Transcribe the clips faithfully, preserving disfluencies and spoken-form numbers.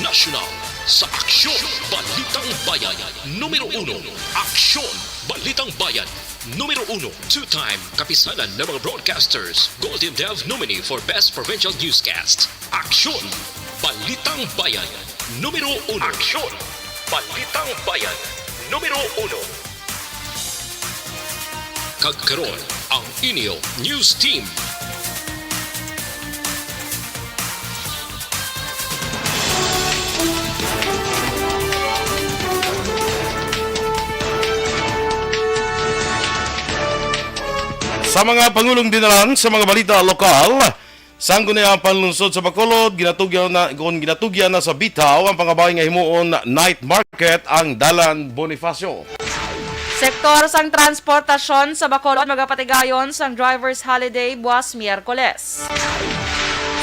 Nasyonal sa Aksyon Balitang Bayan numero uno. Aksyon Balitang Bayan numero uno. Two-time kapisanan ng mga broadcasters, Golden Dove nominee for Best Provincial Newscast. Aksyon Balitang Bayan numero uno. Aksyon Balitang Bayan numero uno. Kag karon, ang inyo news team. Sa mga pangulong dinalan sa mga balita lokal, sang Gunay ang panlungsod sa Bacolod, ginatugyan na, kung ginatugyan na sa bitaw ang pangabay nga himuon night market ang Dalan Bonifacio. Sektor sang transportasyon sa Bacolod magapatigayon sang Driver's Holiday buwas Miyerkules.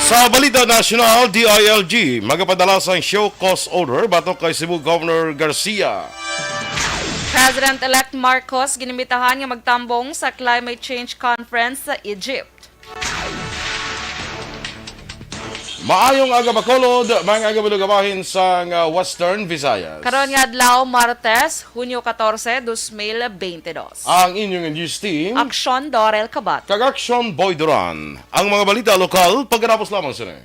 Sa balita nasyonal, D I L G magapadala sang show cause order batok kay Cebu Governor Garcia. President-elect Marcos ginimitahan nga magtambong sa climate change conference sa Egypt. Maayong aga, Bacolod, maayong aga, mga kabahin sang, ah, Western Visayas. Karon nga adlaw, Martes, Hunyo katorse, dos mil bente dos. Ang inyong news team, Aksyon Dorel Kabat. Kag Aksyon Boy Duran. Ang mga balita lokal, pagkatapos lamang sini.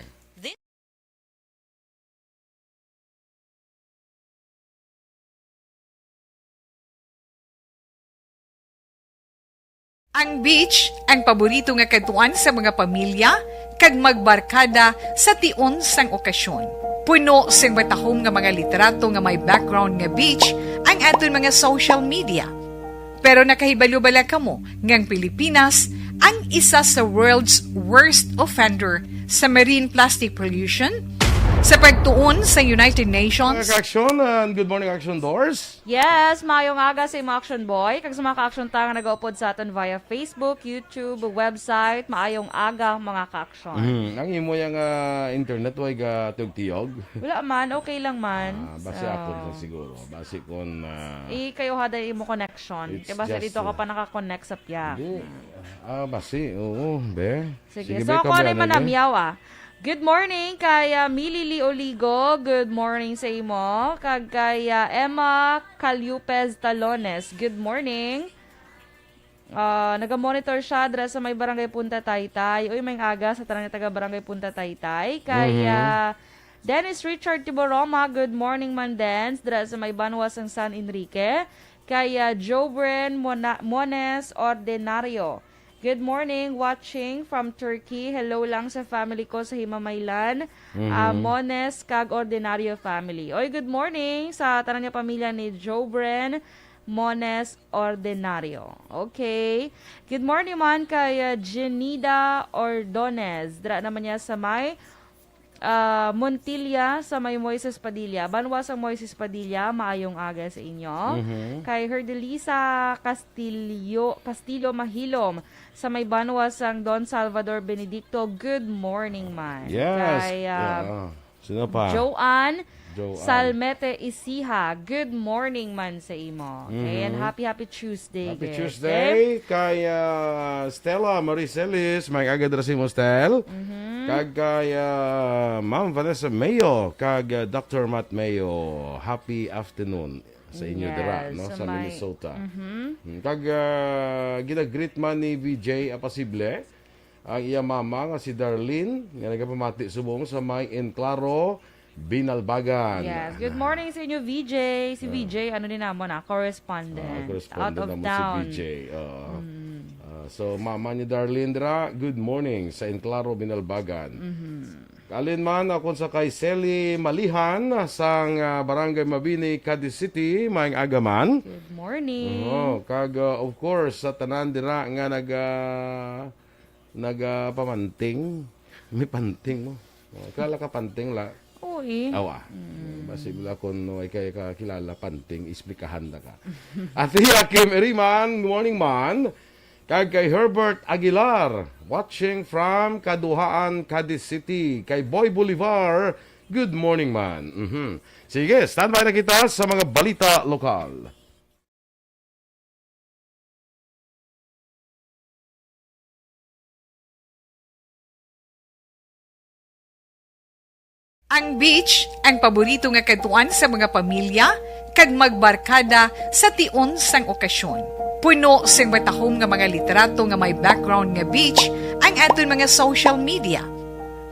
Ang beach, ang paborito nga kadtuan sa mga pamilya kag magbarkada sa tion sang okasyon. Puno sing matahom nga mga litrato nga may background nga beach ang aton mga social media. Pero nakahibalo bala kamo nga ang Pilipinas ang isa sa world's worst offender sa marine plastic pollution? Sa pagtuon sa United Nations, mga ka-aksyon, and good morning, Action Doors. Yes, maayong aga sa imo, Action Boy, kag sa mga ka-aksyon ta nga nagaupod sa aton via Facebook, YouTube, website. Maayong aga, mga ka-aksyon. Mm, ang imo yang, ah, internet, way ga tiyog-tiyog? Wala man, okay lang man. Ah, basi So, ako na siguro. Basi kon, ah, i-, kayo hada imo connection. It's Kaya basta just, dito ka uh, pa naka-connect sa piya. Hindi. Ah, basi, oo, be. Sige, Sige, so be, ako na kabayan, be. Manamyaw, ah. Good morning kay, ah, Mili Lee Oligo. Good morning sa imo. Kag kay, ah, Emma Caliupez Talones. Good morning. Ah, naga-monitor siya dira sa may Barangay Punta Taytay. Uy, may aga sa tanan nga taga Barangay Punta Taytay. Kay, Mhm. ah, Dennis Richard Tiboroma, good morning, man Dens, dira sa may banwa sang San Enrique. Kay, ah, Jobren Mona-, Mones Ordenario. Good morning, watching from Turkey. Hello lang sa family ko sa Himamaylan, Mhm. ah, Mones kag Ordenario family. Oy, good morning sa tanan nga pamilya ni Jobren Mones Ordenario. Okay. Good morning man kay, uh, Jenida Ordonez. Dira naman niya sa may, uh, Montilla, sa may Moises Padilla. Banwa sa Moises Padilla, maayong aga sa inyo. Mhm. Kay Herdelisa Castillo, Castillo Mahilom, sa may banwa sang Don Salvador Benedicto, good morning man. Yes. Kay, uh, Yeah. Sino pa? Joanne Joanne. Salmete Isiha, good morning man sa imo. Okay, and Mhm. happy, happy Tuesday, Happy guys. Tuesday Okay? kay, ah, Stella Marie Celis, may aga dira sa imo, Stel. Mhm. Kag kay, ah, Ma'am Vanessa Mayo, kag, ah, Doctor Matt Mayo, happy afternoon sa inyo dira, Yes, no, sa sa may Minnesota. Mhm. Mm, kag, ah, gina-greet man ni V J Apasible ang iya mama nga si Darlene, nga nagapamati subong sa may Enclaro, Binalbagan. Yes. Good morning sa inyo, V J. Si Ah. V J, ano din naman, ah, correspondent. Ah, correspondent Out of naman si town. V J. Oo. Mm. Ah, so, mama ni Darlene dira, good morning sa Enclaro, Binalbagan. Mhm. Alin man, akon sa kay Sally Malihan, sang, ah, Barangay Mabini, Cadiz City, maayong aga man. Good morning. Oo, kag, ah, of course, sa tanan dira nga nag, ah, nagapamanting. May panting mo. Oh, kilala ka panting la? Oo, eh. Awa. Mm. Basi wala kung no, ay kaya ka kilala panting, explikahan na ka. Ate Kim Eriman, morning man. Kag kay Herbert Aguilar, watching from Kaduhaan, Cadiz City. Kay Boy Bolivar, good morning man. Mhm. Sige, standby na kita sa mga balita lokal. Ang beach ang paborito nga kadtuan sa mga pamilya kag magbarkada sa tion sang okasyon. Puno sing matahom nga mga litrato nga may background nga beach ang aton mga social media.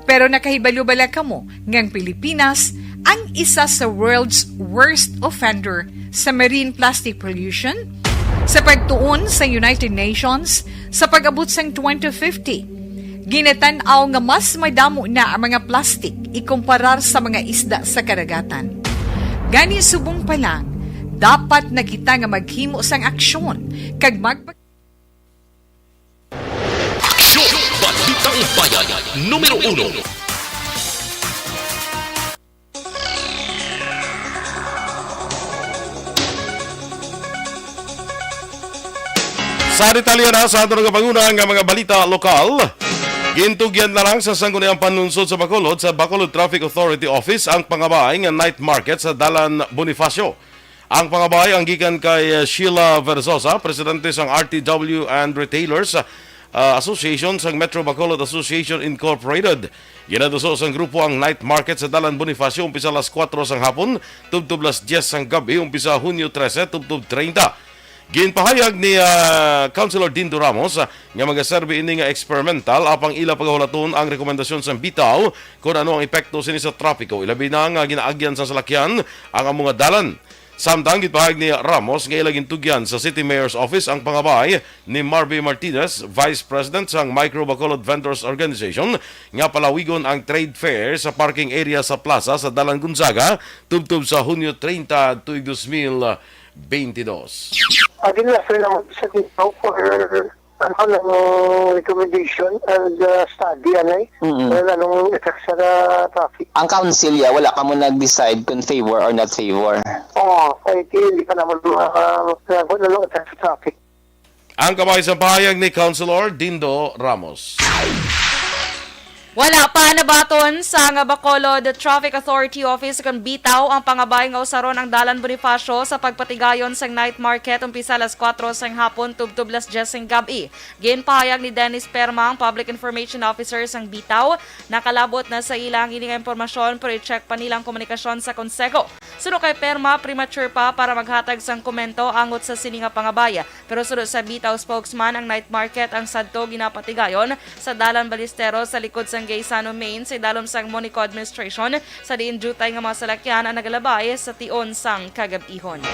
Pero nakahibalo bala kamo nga ang Pilipinas ang isa sa world's worst offender sa marine plastic pollution? Sa pagtuon sa United Nations, sa pag-abot sang twenty fifty, ginatan-aw nga mas madamo na ang mga plastic ikumparar sa mga isda sa kadagatan. Gani, subong pa lang, dapat na kita nga maghimo sang aksyon kag magpa- Aksyon! Balitang Bayan, numero uno. Sa detalye na sa aton nga panguna nga mga balita lokal, gintugyan na lang sa Sangguniang Panunsod sa Bacolod sa Bacolod Traffic Authority Office ang pangabay nga night market sa Dalan Bonifacio. Ang pangabay ang gikan kay, uh, Sheila Verzosa, presidente sang R T W and Retailers, uh, Association sang Metro Bacolod Association Incorporated. Ginaduso sang grupo ang night market sa Dalan Bonifacio umpisa alas kuwatro sang hapon tubtob alas dyes sang gab-i, umpisa Hunyo trese tubtob treinta. Ginpahayag ni, ah, Councilor Dindo Ramos, ah, nga magaserbi ini nga experimental apang ila pagahulaton ang rekomendasyon sang bitaw kon ano ang epekto sini sa trapiko, ilabi na nga ginaagyan sang salakyan ang amo nga dalan. Samtang gipahayag ni Ramos nga ila gintugyan sa City Mayor's Office ang pangabay ni Marby Martinez, Vice President sang Micro Bacolod Vendors Organization, nga palawigon ang trade fair sa parking area sa plaza sa Dalan Gonzaga tubtob sa Hunyo treinta tuig dos mil beintidos. Again, last na naman sa dito for ano, ng recommendation and, uh, study, anay. Mm-mm. Kung anong effect sa traffic. Ang council, ya, wala ka mo nag-decide kung favor or not favor. Oo, kay hindi pa naman ma-, ma-, kung anong effect sa traffic. Ang kabahin sa pahayag ni Councilor Dindo Ramos. Wala pa nabaton sa nga Bacolod Traffic Authority Office kon bitaw ang pangabay nga usaron ang Dalan Bonifacio sa pagpatigayon sang night market umpisa alas kuwatro sang hapon tubtob alas dyes sang gab-i. Ginpahayag ni Dennis Perma, ang Public Information Officer sang bitaw, nakalabot na sa ila ang ini nga impormasyon pero i-check pa nila ang komunikasyon sa konseho. Suno kay Perma, premature pa para maghatag sang komento angot sa sini nga pangabay. Pero suno sa bitaw spokesman, ang night market ang sadto ginapatigayon sa Dalan Balesteros sa likod sang Gaisano Main sa idalom sang Monico Administration, sa diin diutay nga mga salakyan ang nagalabay sa tion sang kagab-ihon.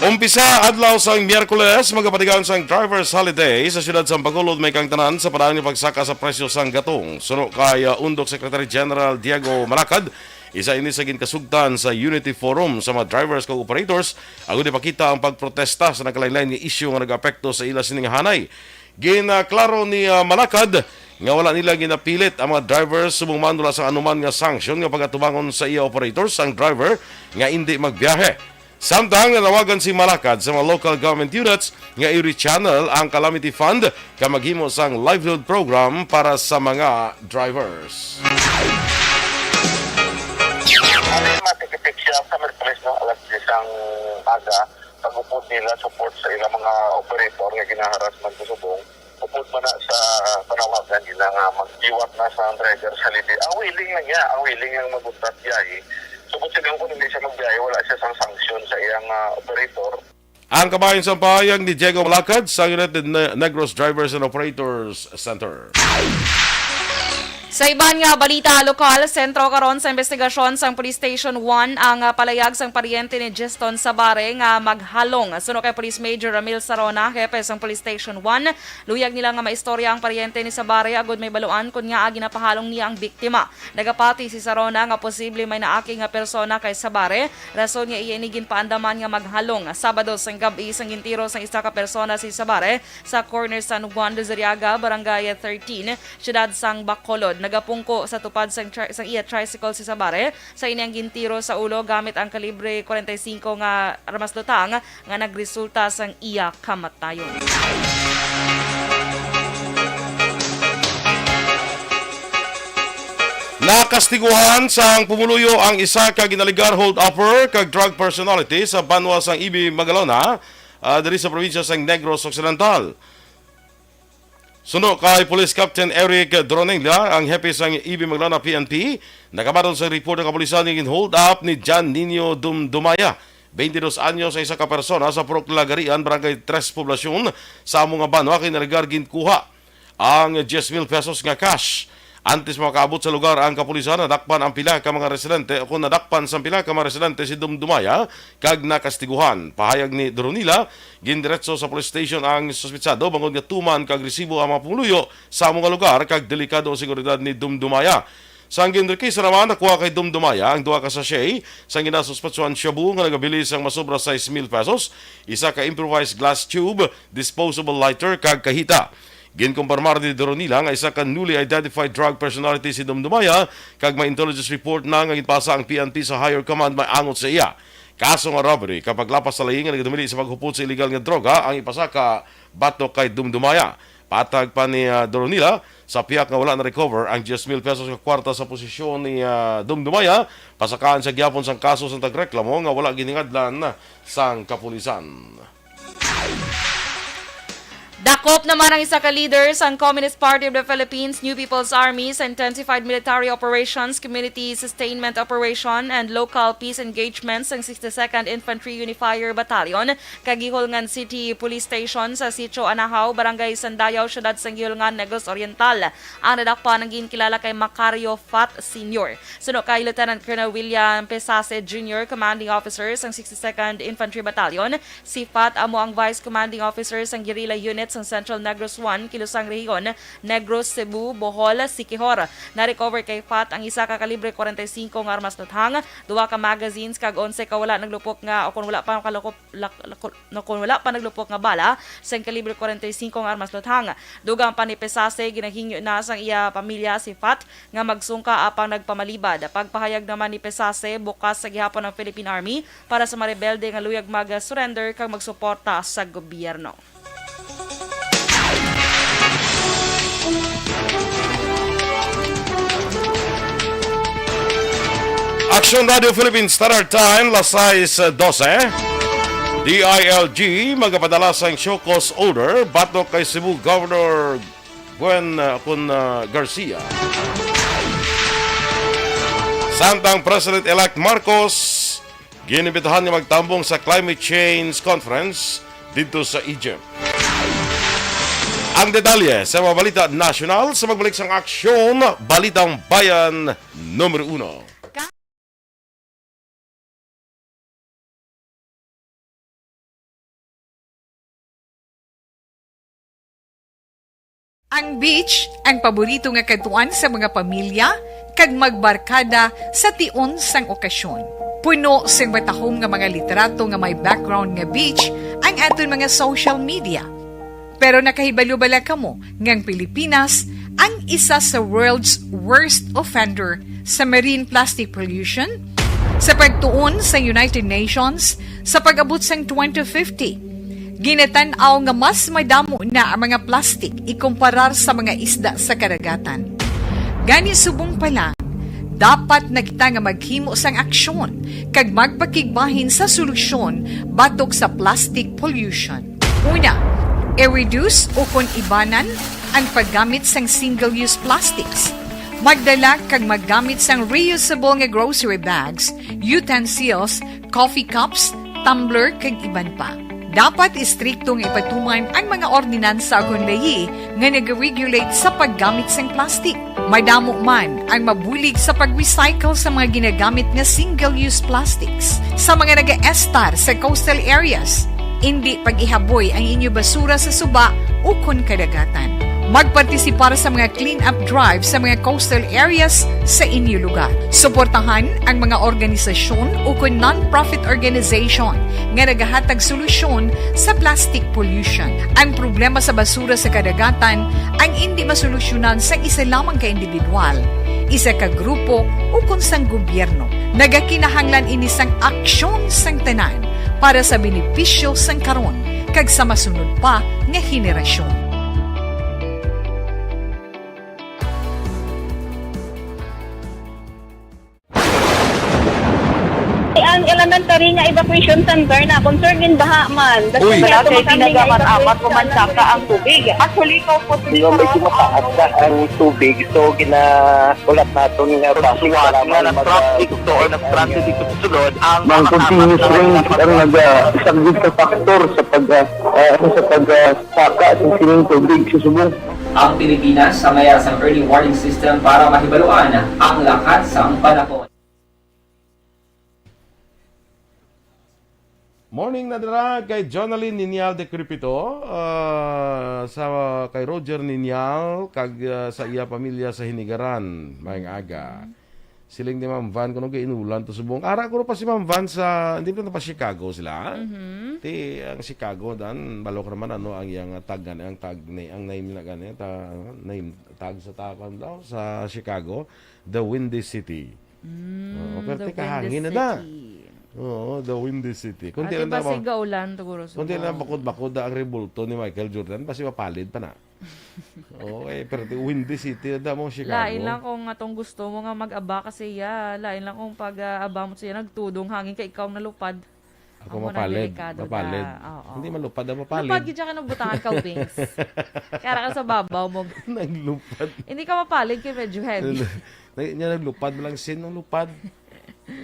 Umpisa adlaw sang Miyerkules, magapatigayon sang Drivers Holiday sa siyudad sang Bacolod, may kang tanan sa padaan nga pagsaka sa presyo sang gatong. Suno kay, uh, Undok Secretary General Diego Malacad, isa ini sa ginkasugtan sa Unity Forum sa mga drivers kag operators agud ipakita ang pagprotesta sa nagkalainlain nga isyu nga nagaapekto sa ila sini nga hanay. Ginaklaro ni, ah, Malacad nga wala nila ginapilit ang mga drivers subong man wala sang anuman nga sanction nga pagatubangon sa iya operators ang driver nga indi magbiyahe. Samtang nanawagan si Malacad sa mga local government units nga i-rechannel ang calamity fund kag maghimo sang livelihood program para sa mga drivers. Ano yung matikipik siya sa Merkules, no? Alas diyes ang aga, pag-upod nila support sa ilang mga operator nga ginaharas man sa subong, upod man na sa panawagan nila nga magbiwat na sa driver sa libi. Ang willing na niya, ang willing ang maguntat biyahe. So, kung silang kung hindi siya magbiyahe, wala siya sang sanction sa iyang, ah, operator. Ang kabahin sa pahayag ni Diego Malacad sa United Ne-, Negros Drivers and Operators Center. Sa iban nga balita lokal, sentro karon sa investigasyon sang Police Station one ang, ah, palayag sang paryente ni Jeston Sabare nga maghalong. Suno kay Police Major Ramil Sarona, hepe sang Police Station one, luyag nila nga maistorya ang paryente ni Sabare agud may baluan kon ngaa ginapahalong niya ang biktima. Nagapati si Sarona nga posible may naaki nga persona kay Sabare, rason nga iya ini ginpaandaman nga maghalong. Sabado sang gab-i sang gintiro sang isa ka persona si Sabare sa corner San Juan Luzuriaga, Barangay thirteen, siyudad sang Bacolod. Nagapungko sa tupad sang tri-, sang iya tricycle si Sabare. Sa ini ang gintiro sa ulo gamit ang kalibre forty-five nga armas lutang nga nagresulta sang iya kamatayon. Nakastiguhan sang pumuluyo ang isa ka ginalegar hold-upper kag drug personality sa banwa sang Ibi, Magalona, ah, diri sa probinsya sang Negros Occidental. Suno kay Police Captain Eric Droningla, ang hepe sang E B Maglana P N P, nagabadol sa report ng kapulisan nga gin-hold up ni John Nino Dumdumaya, twenty-dos anyos, ang isa ka persona sa Purok Lagarian, Barangay Tres Poblacion, sa amo nga banwa, kay naligar ginkuha ang diyes mil pesos nga cash. Antes makaabot sa lugar ang kapulisan, nadakpan ang pila ka mga residente, o kung nadakpan sa pila ka mga residente si Dumdumaya kag nakastiguhan. Pahayag ni Doronila, gindiretso sa police station ang suspitsado bangod nga tuman kag resibo ang mga pumuluyo sa amo nga lugar kag delikado ang seguridad ni Dumdumaya. Sang ginrekisa naman, nakuha kay Dumdumaya ang duha ka sachet sang ginasuspetsuhan shabu nga nagabilin sang masobra sais mil pesos, isa ka improvised glass tube, disposable lighter, kag kahita. Ginkumpirmar ni Doronila nga isa ka newly identified drug personality si Dumdumaya, kag may intelligence report na nga ginpasa ang P N P sa higher command may angot sa iya. Kaso nga robbery, kag paglapas sa layi nga nagadumili sa paghupot sa illegal nga droga ang ipasaka batok kay Dumdumaya. Patag pa ni, ah, Doronila, sa pihak nga wala na-recover ang diyes mil pesos nga kwarta sa posisyon ni, ah, Dumdumaya, pasakaan siya gihapon sang kaso sang tagreklamo nga wala giningadlan sang kapulisan. Dakop naman ang isa ka leader sang Communist Party of the Philippines, New People's Army, sa intensified military operations, community sustainment operation, and local peace engagement sang sixty-second Infantry Unifier Battalion kag Guihulngan City Police Station sa Sitio Anahaw, Barangay Sandayaw, Siyudad sang Guihulngan, Negros Oriental. Ang nadakpan ang ginkilala kay Macario Fat Senior. Suno kay Lieutenant Colonel William Pesase Junior, Commanding Officer sang sixty-second Infantry Battalion, si Fat amo ang Vice Commanding Officer sang Guerrilla Unit sang Central Negros One, Kilusang Rehiyon, Negros, Cebu, Bohol, Siquijor. Na-recover kay Fat ang isa ka kalibre kwarenta y cinco nga armas luthang, duha ka magazines, kag onse ka wala naglupok nga, o kon wala pa kalukop-, lak-, lak-, no, kon wala pa naglupok nga bala sang kalibre kwarenta y cinco nga armas luthang. Dugang pa ni Pesase, ginahingyo na sang iya pamilya si Fat nga magsungka apang nagpamalibad. Pagpahayag naman ni Pesase, bukas sa gihapon ang Philippine Army para sa mga rebelde nga luyag mag-surrender kag magsuporta sa gobyerno. Action Radio Philippines Standard Time, las sais dose. D I L G magapadala sang show cause order batok kay Cebu Governor Gwen, uh, kun, uh, Garcia. Samtang President-elect Marcos ginimbitahan nga magtambong sa climate change conference didto sa Egypt. Ang detalye sa mga balita nasyonal sa pagbalik sang Aksyon, Balitang Bayan Numero Uno. Ang beach ang paborito nga kadtuan sa mga pamilya kag magbarkada sa tion sang okasyon. Puno sing matahom nga mga litrato nga may background nga beach ang aton mga social media. Pero nakahibalo bala kamo nga ang Pilipinas ang isa sa world's worst offender sa marine plastic pollution? Sa pagtuon sa United Nations, sa pag-abot sang twenty fifty, ginatan-aw nga mas madamo na ang mga plastic ikumparar sa mga isda sa kadagatan. Gani, subong pa lang, dapat na kita nga maghimo sang aksyon kag magpakigbahin sa solusyon batok sa plastic pollution. Una, i-reduce ukon ibanan ang paggamit sang single-use plastics. Magdala kag maggamit sang reusable nga grocery bags, utensils, coffee cups, tumbler, kag iban pa. Dapat istrikto nga ipatuman ang mga ordinansa ukon layi nga nag-regulate sa paggamit sang plastic. Madamo man ang mabulig sa pag-recycle sa mga ginagamit nga single-use plastics sa mga nagaestar sa coastal areas. Indi pag-ihaboy ang inyo basura sa suba ukon kadagatan. Magpartisipar sa mga clean-up drive sa mga coastal areas sa inyo lugar. Suportahan ang mga organisasyon ukon non-profit organization nga nagahatag solusyon sa plastic pollution. Ang problema sa basura sa kadagatan ang indi masolusyonan sang isa lamang ka individual, isa ka grupo, ukon sang gobyerno. Nagakinahanglan ini sang aksyon sang tanan para sa benepisyo sang karon kag sa masunod pa nga henerasyon. Ang elementary nga evacuation center na concern din baha man. Uy. Wala kay ginagamit-amat o mansaka ang tubig. Actually, ikaw po, siguro, medyo mataas na ang tubig. So, gina-, ulat naton nga traffic, nga mag-, nag-traffic to or nag-transit dito sa sulod, ang mga continuous rain ang nag-, ah, isang big factor sa pag, ah, ah, sa pag, ah, saka sa sining tubig sa subong. Ang Pilipinas sa mayas ang early warning system para mahibaluan ang lakat sang panahon. Morning na dira kay Jonalyn Niñal de Cripito, ah, sa kay Roger Niñal, kag, ah, sa iya pamilya sa Hinigaran. Maayong aga. Siling ni Ma'am Van, kuno giinulan to subong. Ara ko pa si Ma'am Van sa, hindi pa Chicago sila. Mhm. Ti, ang Chicago, dan, balok naman, ano, ang iyang tag, gani, ang tag, ni, ang name na gani, ta, name tag sa takan daw, sa Chicago, the Windy City. Mm, Oo, pero the ti kahangin Windy na da. City. Oo, the Windy City. Kung Ate, di lang basi daw, gaulan, siguro, kung di lang subong. Bakod-bakod da ang rebulto ni Michael Jordan, basi mapalid pa na. Oo, eh, pero ti Windy City na da mo, Chicago. Lain lang kung atong gusto mo nga mag-aba kasi ya, lain lang kung pag, ah, aba mo siya, nagtudong hangin kay ikaw ang nalupad. Ako Amo na mapalid, delikado mapalid. Da. Oo. Hindi malupad, ah, mapalid. Lupad gid siya ka nang butangan ka wings. Kaya ra ka sa babaw mo. Naglupad. Hindi ka mapalid kay medyo heavy. Nag-, niya naglupad, malang sin ang lupad.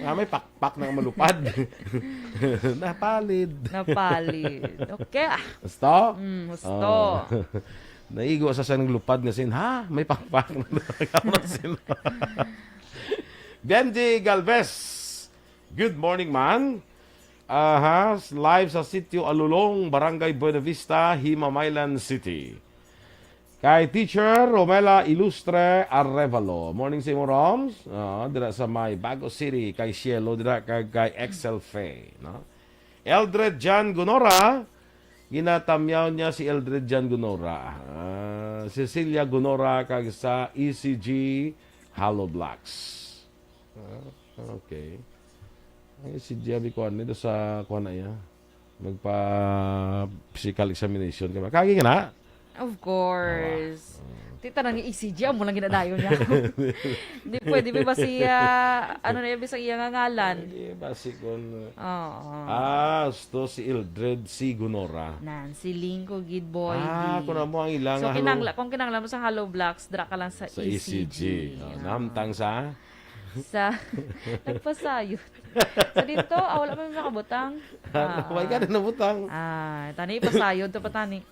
Ah, may pakpak na malupad. Napalid. Napalid. Okay, ah. Gusto? Mm, gusto. Oh. Naigo sa siya ng lupad nga sin, ha? May pakpak na talaga ang sin. Benji Galvez. Good morning, man. Aha, live sa Sitio Alulong, Barangay Buenavista, Himamaylan City. Kay Teacher Romela Ilustre Arevalo. Morning sa imo, Roms. Ah, dira sa may Bago City, kay Cielo, dira kag kay Excel Fe, no? Eldred John Gunora, ginatamyaw niya si Eldred John Gunora. Ah, Cecilia Gunora, kag sa E C G Hollow Blocks. Ah, okay. Ay, si Javi kuan nito sa kuan na iya. Magpa physical examination ka ba? Kagi ka na? Of course. Awa. Mm. Ti tanan nga E C G, amo lang ginadayon niya ako. Di pwede, may basi, ah, ano na yun, bisang iya nga ngalan. Hindi, basi kun, Oo. Ah, sto si Eldred, si Gunora. Nan, si Lingko, gid boy, Ah, di. Kung amo ang ilang So, halo- kinangla-, kung kinanglan mo sa Hollow Blocks, dra ka lang sa Sa E C G. E C G. Oh, Ah. Namtang sa? Sa, nagpasayod. Sa dito, ah, wala pa may makabutang. Ah, Ah, wala ka na nabutang. Ah, tani, pasayod to pa, tani.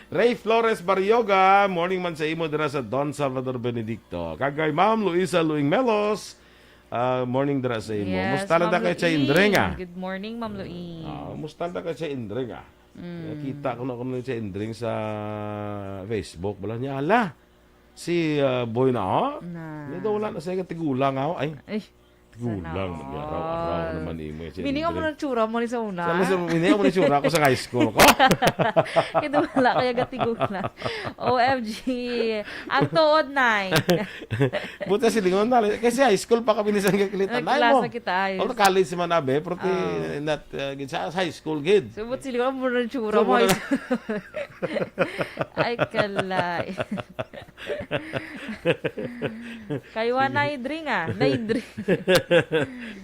Ray Flores Barrioga, morning man sa imo dira sa Don Salvador Benedicto. Kag kay Ma'am Luisa Luing Melos, ah, morning dira sa imo. Yes, Musta lang Ma'am ta kay Chay Indring, Luing. Ah? Good morning, Ma'am Luing. Ah, musta lang ta kay Chay Indring, ah? Mm. Nakita ko na kuno ni Chay Indring sa Facebook. Bala niya, hala, si, ah, Boy na, oh? Na. Hindi daw wala na siya, tigulang, oh. Ay, Ay, tigulang, sana mag-araw-araw all. Naman imo, eh, si Mini ka mo Andre. Ng tsura mo ni sa una. Sa, sa, mini ka mo ng tsura ko sa high school ko. Kaya wala kaya gatigulang. O M G. Ang tuod, Nay. Buta si Lingon na. Kasi high school pa kami ni Sangga Kilitan. Ay, mo. Nagklase kita, ayos. O, college si Manabe, pero ti, Ah. Not, uh, gid sa high school, gid. So, ba't sila ka muna ng tsura So, mo? Muna Ay, kalay. Kayo, ah, Sige. Naidring, ah. Naidring.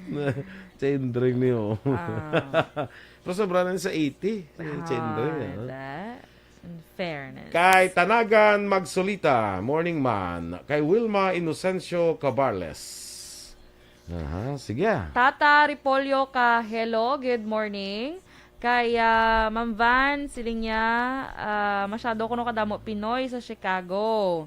Na, chain drink niyo. Ah. Pero sobra na sa eighty. Eh, chain drink, Ah, ah. That, in fairness. Kay Tanagan Magsulita, morning man. Kay Wilma Inocencio Cabarles. Aha, sige, ah. Tata Repolyo ka, hello, good morning. Kay, ah, Ma'am Van, siling niya, ah, masyado kuno kadamo Pinoy sa Chicago.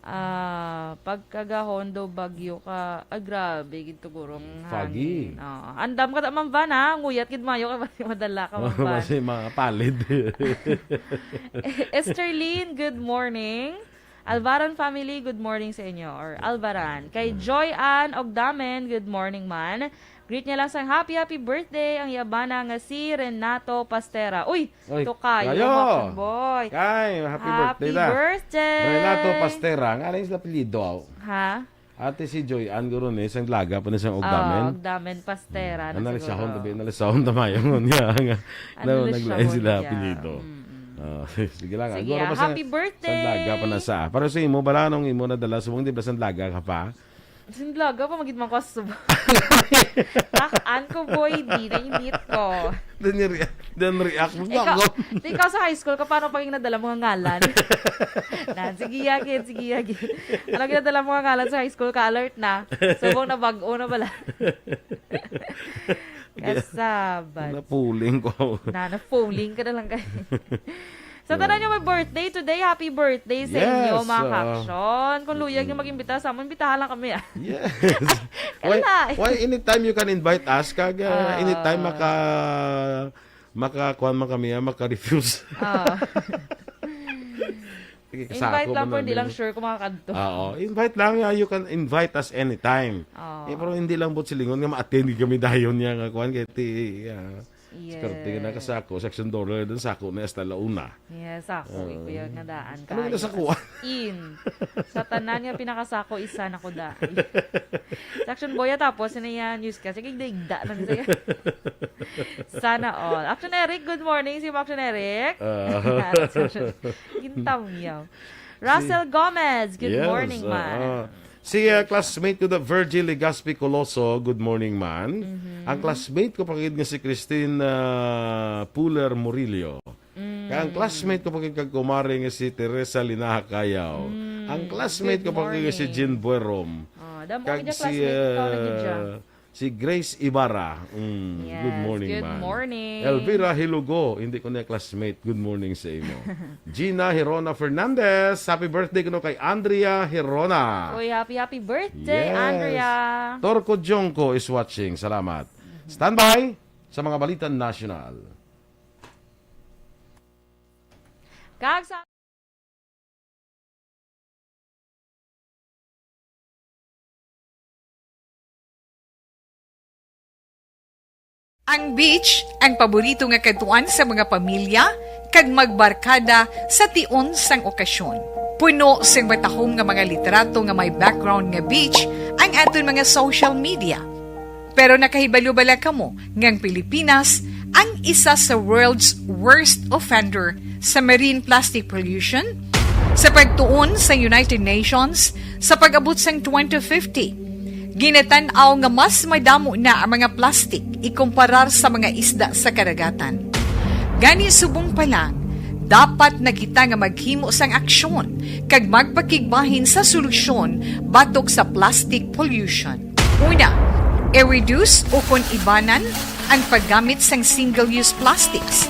Ah, pagkagahon daw bagyo ka, ah, grabe gid to gurong Foggy. Hangin. Oo. Andam ka ta, Ma'am Van, ha? Nguyat gid mayo kay madala ka, Ma'am Van. Kasi mga palid. Esterlyn, good morning. Alvaran family, good morning sa inyo. Or Alvaran. Kay Mm. Joy Ann Ogdamen, good morning man. Greet niya lang sang happy, happy birthday ang yabana nga si Renato Pastera. Uy, Uy, to kayo, kayo. Hapon boy. Kay, happy Happy birthday da. Birthday. Renato Pastera. Nga lang sila apelyido, aw. Ha? Ate si Joy Ann, guro ni, isang laga pa na siyang Ogdamen. Ah, Ogdamen Pastera na Analisahon siguro. Tabi, analisahon tamayo mo niya. Nga, na, Analisahon naglain sila niya. Apelyido. Mm-mm. Ah, sige lang. Sige, Guro ah, pa sa, happy birthday! Sa laga pa na sa. Para sa imo, bala nung imo nadala, subong di ba sa laga ka pa? Sinlaga pa, magid man ko asuba. Takan ko, boy, di nainit ko. Then you rea-, then react mo. Ikaw, ako. Di ikaw sa high school ka, paano pag yung nadala mo nga ngalan? Na, sige, yagid, sige, yagid. Ano ginadala mo nga ngalan sa high school ka, alert na. Subong na bag-o na pala. Kasabat. Napuling ko. Na, napuling ka na lang kayo. Sa tanan nga may birthday today, happy birthday sa inyo, yes, mga ah, kaaksyon. Kung luyag niyo mag-imbita sa amon, imbitahan lang kami, ah. Yes. Why, wala. Why anytime you can invite us, kag, ah, ah, anytime maka-, maka-, kuwan man kami, ah, maka-refuse. Ah. Sige, invite kasako lang man po, hindi namin lang sure kung makakadto. Ah, oo. Invite lang, ah, you can invite us anytime. Oo. Eh, pero hindi lang buot silingon nga ma-attend kami dayon niya nga kuwan, kay ti-, ah, Yes. Swerte nga nakasako, section dollar din sako na hasta La Una. Yes, ako, ah, ikuya nga daan. Ano kaayo, na sako? As in, sa tanan nga pinakasako, isa na ko daan. Section boya tapos, yun na yan, news ka. Sige, daigda na siya. Sana all. Action Eric, good morning. Si Action Eric. Ah. Gintamyaw. Russell Gomez, good morning, man. Si, ah, classmate ko na Virgil Legaspi Coloso, good morning, man. Mhm. Ang classmate ko pa gid nga si Christine, ah, Puller Murillo. Mm. Kag ang classmate ko pa gid kag kumare nga si Teresa Linaha Cayaw. Mm. Ang classmate ko pa gid nga si Jean Buerom. Ah, damo kag si, classmate ko na gid siya. Ah, Si Grace Ibarra. Mm, yes, good morning, good man. Morning. Elvira Hilugo, hindi ko niya classmate. Good morning sa imo. Gina Hirona Fernandez, happy birthday kuno kay Andrea Hirona. Uy, happy, happy birthday, yes, Andrea. Torco Jongco is watching. Salamat. Mhm. Standby sa mga balita nasyonal. Kag sa Ang beach, ang paborito nga kadtuan sa mga pamilya kag magbarkada sa tion sang okasyon. Puno sing matahom nga mga litrato nga may background nga beach ang aton mga social media. Pero nakahibalo bala kamo nga ang Pilipinas ang isa sa world's worst offender sa marine plastic pollution? Sa pagtuon sa United Nations, sa pag-abot sang twenty fifty, ginatan-aw nga mas madamo na ang mga plastic ikumparar sa mga isda sa kadagatan. Gani, subong pa lang, dapat na kita nga maghimo sang aksyon kag magpakigbahin sa solusyon batok sa plastic pollution. Una, i-reduce ukon ibanan ang paggamit sang single-use plastics.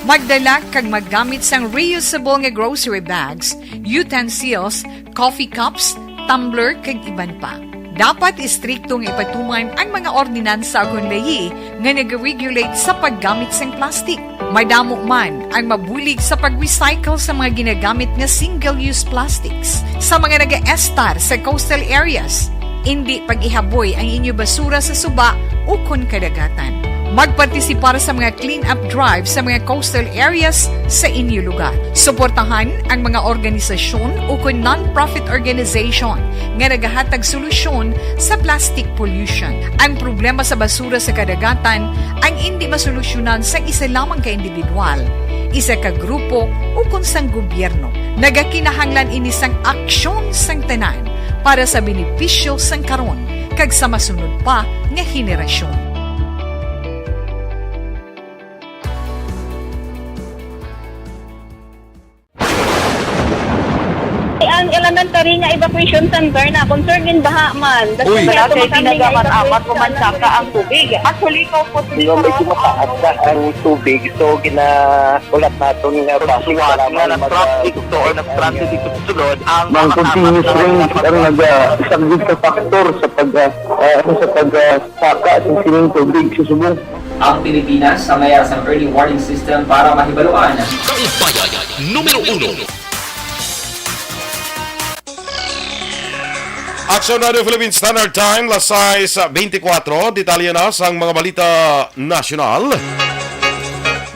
Magdala kag maggamit sang reusable nga grocery bags, utensils, coffee cups, tumbler, kag iban pa. Dapat istrikto nga ipatuman ang mga ordinansa ukon layi nga nag-regulate sa paggamit sang plastic. Madamo man ang mabulig sa pag-recycle sa mga ginagamit nga single-use plastics. Sa mga nagaestar sa coastal areas, indi pag-ihaboy ang inyo basura sa suba ukon kadagatan. Magpartisipar sa mga clean-up drive sa mga coastal areas sa inyo lugar. Suportahan ang mga organisasyon ukon non-profit organization nga nagahatag solusyon sa plastic pollution. Ang problema sa basura sa kadagatan ang indi masolusyonan sang isa lamang ka individual, isa ka grupo, ukon sang gobyerno. Nagakinahanglan ini sang aksyon sang tanan para sa benepisyo sang karon kag sa masunod pa nga henerasyon. Ang elementary nga evacuation center na concerned in baha man. Uy. Wala kay ginagamat-amat ko man saka ang tubig. Actually, ko po. Medyo mataas na ang tubig, so ginahulat naton nga base nga mag-, nag-traffic to or nag-transit dito sa sulod ang mga continuous rain ang nag-, ah, isang big factor sa pag, ah, ah, sa pag, ah, saka sa sining tubig sa subong. Ang Pilipinas sa mayara sang early warning system para mahibaluan. Kaupaya numero uno. Aksyon Radio Philippine Standard Time, las sais beintikwatro. Detalye na sang mga balita nasyonal.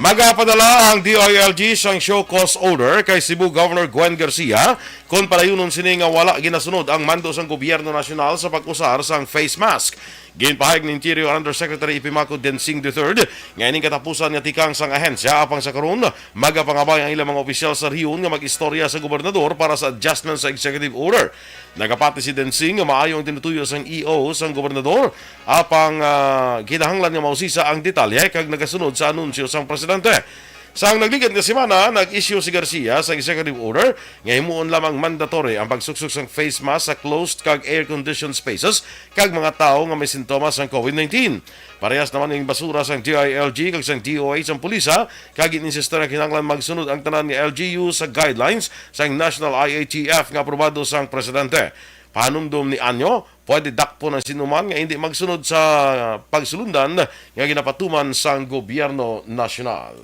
Magapadala ang D I L G sang show cause order kay Cebu Governor Gwen Garcia kon padayunon sini nga wala ginasunod ang mando sang gobyerno nasyonal sa pag-usar sang face mask. Ginpahayag ni Interior Undersecretary Epimaco Densing the third nga ining katapusan nga tikang sang ahensya, apang sa karon magapangabay ang ilang mga opisyal sa rehiyon nga mag-istorya sa gobernador para sa adjustment sa executive order. Nagapati si Densing nga maayo ang tinutuyo sang E O sang gobernador, apang, ah, kinahanglan nga mausisa ang detalye kag nagasunod sa anunsyo sang presidente. Sang nagligat nga semana, nag-issue si Garcia sa executive order nga himuon lamang mandatory ang pagsuksok sang face mask sa closed kag air-conditioned spaces kag mga tawo nga may sintomas sang covid nineteen. Parehas naman ning basura sang D I L G kag sang D O H ang pulisa, kag gin-insistir nga kinahanglan magsunod ang tanan nga L G U sa guidelines sang National I A T F nga aprobado sang presidente. Pahanumdom ni Anyo, pwede dakpon ang sinuman nga hindi magsunod sa pagsulundan nga ginapatuman sang gobyerno nasyonal.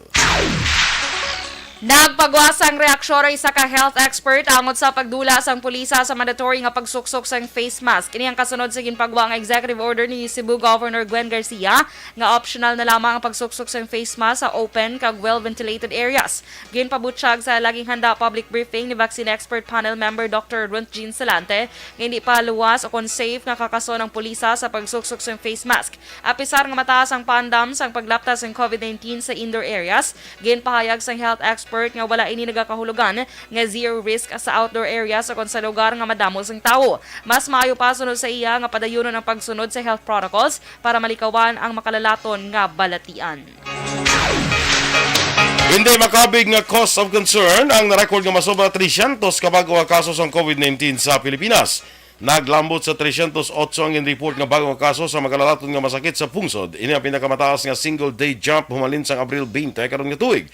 Nagpagwa sang reaksyon ang isa ka health expert tungod sa pagdula sang pulisa sa mandatory nga pagsuksok sang face mask. Ini ang kasunod sa ginpagwa nga executive order ni Cebu Governor Gwen Garcia nga optional na lamang ang pagsuksok sang face mask sa open kag well-ventilated areas. Ginpabutyag sa Laging Handa public briefing ni Vaccine Expert Panel member Doctor Runt Jean Salante nga hindi pa luwas o kon safe nga kakason ang pulisa sa pagsuksok sang face mask. Apisar nga mataas ang paandam sang paglapta sang covid nineteen sa indoor areas, ginpahayag sang health expert nga wala ini nagakahulugan nga zero risk sa outdoor areas o kon sa lugar nga madamo sang tawo. Mas maayo pa, sunod sa iya, nga padayunon ang pagsunod sa health protocols para malikawan ang makalalaton nga balatian. Hindi makabig nga cause of concern ang na-record nga masobra tresyentos ka bag-o nga kaso sang covid nineteen sa Pilipinas. Naglambot sa tresyentos otso ang gin-report nga bag-o nga kaso sa makalalaton nga masakit sa pungsod. Ini ang pinakamataas nga single day jump humalin sang Abril twenty karon nga tuig.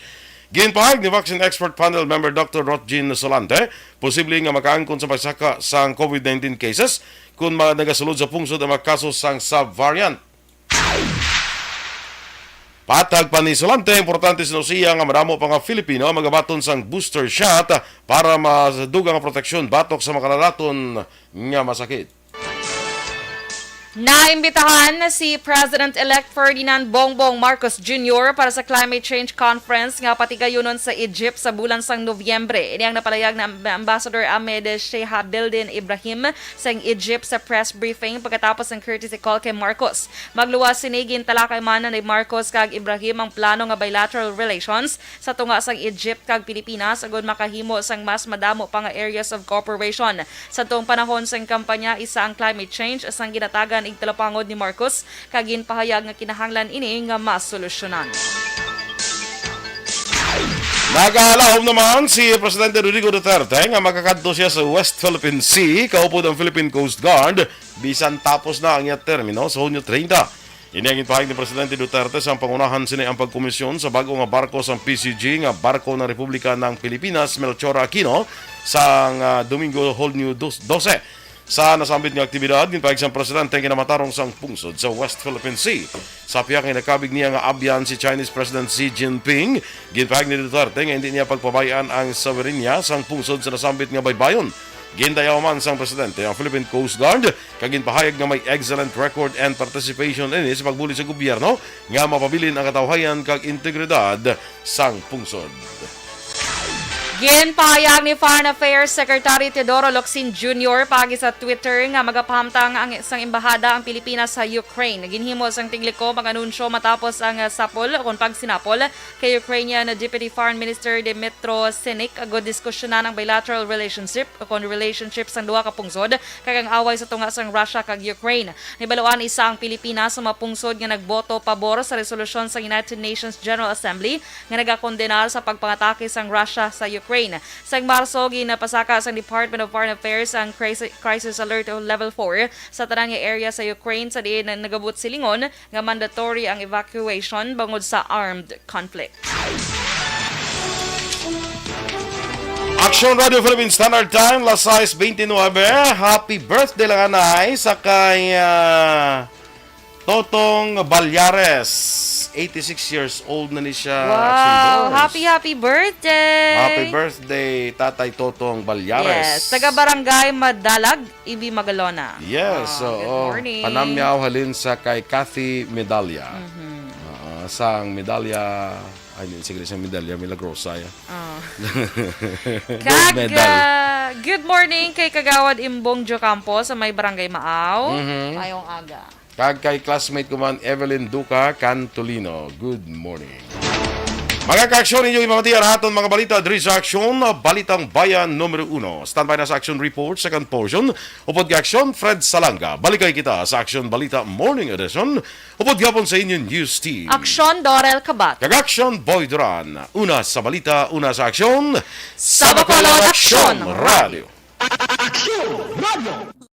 Ginpahayag ni Vaccine Expert Panel member Doctor Rotjin Solante, posible nga makaangkon sa pagsaka sang covid nineteen cases kon ma-, nagasulod sa pungsod ang mga kaso sang subvariant. Patag pa ni Solante, importante sino siya nga madamo pa nga Filipino ang magabaton sang booster shot para madugang nga proteksyon batok sa makalalaton nga masakit. Naimbitahan si President-elect Ferdinand Bongbong Marcos Junior para sa Climate Change Conference nga patigayunon sa Egypt sa bulan sang Nobyembre. Ini ang napalayag na Amb-, Ambassador Ahmed Sheha Bildin Ibrahim sang Egypt sa press briefing pagkatapos sang courtesy call kay Marcos. Magluwas sini, gintalakay man ni Marcos kag Ibrahim ang plano nga bilateral relations sa tunga sang Egypt kag Pilipinas agud makahimo sang mas madamo pa nga areas of cooperation. Sa tuong panahon sang kampanya, isa ang climate change sang ginatagan igtalapangod ni Marcos, kag ginpahayag nga kinahanglan ini nga masolusyonan. Nagalahom naman si Presidente Rodrigo Duterte nga makakadto siya sa West Philippine Sea kaupod ang Philippine Coast Guard bisan tapos na ang iya termino sa Hunyo treinta. Ini ang ginpahayag ni Presidente Duterte sang pangunahan sini ang pagkomisyon sa bag-o nga barko sang P C G nga barko ng Republika ng Pilipinas, Melchora Aquino, sang, ah, Domingo, Hunyo dos-, dose. Sa nasambit nga aktibidad, ginpahayag sang presidente ang kinamatarong sang pungsod sa West Philippine Sea. Sa pihak nga nakabig niya nga abyan si Chinese President Xi Jinping, ginpahayag ni Duterte nga hindi niya pagpabayaan ang soberanya sang pungsod sa nasambit nga baybayon. Gindayaw man sang presidente ang Philippine Coast Guard kag ginpahayag nga may excellent record and participation ini sa pagbulig sa gobyerno nga mapabilin ang katawhayan kag integridad sang pungsod. Ginpahayag ni Foreign Affairs Secretary Teodoro Locsin Junior paagi sa Twitter nga magapahamtang ang isang embahada ang Pilipinas sa Ukraine. Ginhimo sang tiglikom ang anunsyo matapos ang, ah, sapol o kon pagsinapol kay Ukrainian Deputy Foreign Minister Dmytro Sinik agud diskusyonan ang bilateral relationship o kon relationship sang duha ka pungsod kag ang away sa tunga sang Russia kag Ukraine. Nahibaluan isa ang Pilipinas sa mga pungsod nga nagboto pabor sa resolusyon sang United Nations General Assembly nga nagakondenar sa pagpangatake sang Russia sa Ukraine. Sang Marso, ginapasaka sang Department of Foreign Affairs ang crisis, crisis alert level four sa tanan nga area sa Ukraine, sa diin nagabot silingon nga mandatory ang evacuation bangod sa armed conflict. Action Radio Philippines Standard Time, las sais bente nuebe. Happy birthday lang, anay, sa kay, ah, Totong Balyares. Eighty-six years old na ni siya. Wow! Action Boys. Happy, happy birthday! Happy birthday, Tatay Totong Balyares. Yes, taga Barangay Madalag, Ibi Magalona. Yes, Ah, good oo. Morning. Panamyaw halin sa kay Kathy Medalla. Mhm. Ah, sang Medalla, ay, hindi, sige, sang Medalla Milagrosa, ya. Ah. Gold Kag, medal. Ah, good morning kay Kagawad Imbong Jocampo sa may Barangay Maaw. Mhm. Mayong aga. Kag kay classmate ko man, Evelyn Duca Cantolino. Good morning. Mga ka-aksyon, inyo ipamatian aton mga balita diri sa Aksyon, Balitang Bayan numero uno. Standby na sa Aksyon Report, second portion. Upod kay Aksyon, Fred Salanga. Balikay kita sa Aksyon Balita Morning Edition. Upod gihapon sa inyong news team. Aksyon, Dorel Kabat. Kag Aksyon, Boy Duran. Una sa balita, una sa aksyon. Sa Bacolod, Aksyon Radio. Aksyon Radio.